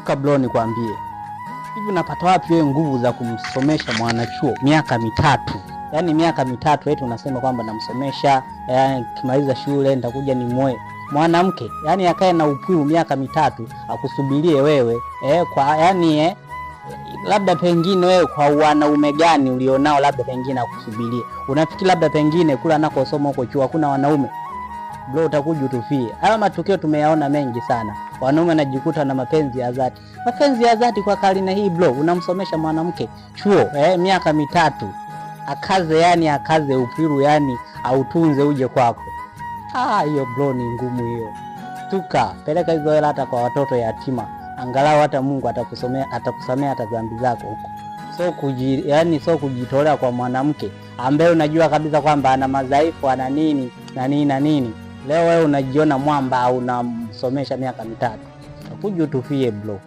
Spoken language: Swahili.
Suka bro, nikwambie hivi, unapata wapi wewe nguvu za kumsomesha mwanachuo miaka 3? Yaani miaka 3 eti unasema kwamba namsomesha, kimaliza shule nitakuja nimwoe mwanamke. Yaani akae na upwiru miaka 3 akusubirie wewe kwa yani labda pengine wewe kwa wanaume gani ulionao, labda pengine akusubirie. Unafikiri labda pengine kula anakosoma huko chuo hakuna wanaume? Bro, utakuja utufie. Haya matukio tumeyaona mengi sana. Wanaume wanajikuta na mapenzi ya dhati. Mapenzi ya dhati kwa karne hii bro, unamsomesha mwanamke chuo miaka 3 akaze, yani akaze upiru, yani autunze uje kwako. Hiyo bro ni ngumu hiyo. Tuka peleka hizo hela hata kwa watoto yatima, angalau hata Mungu atakusomea, atakusamea hata dhambi zako huko. So kujitolea kwa mwanamke ambaye unajua kabisa kwamba ana madhaifu, ana nini na nini na nini. Leo wewe unajiona mwamba, unamsomesha miaka 3. Utakuja utufie bro.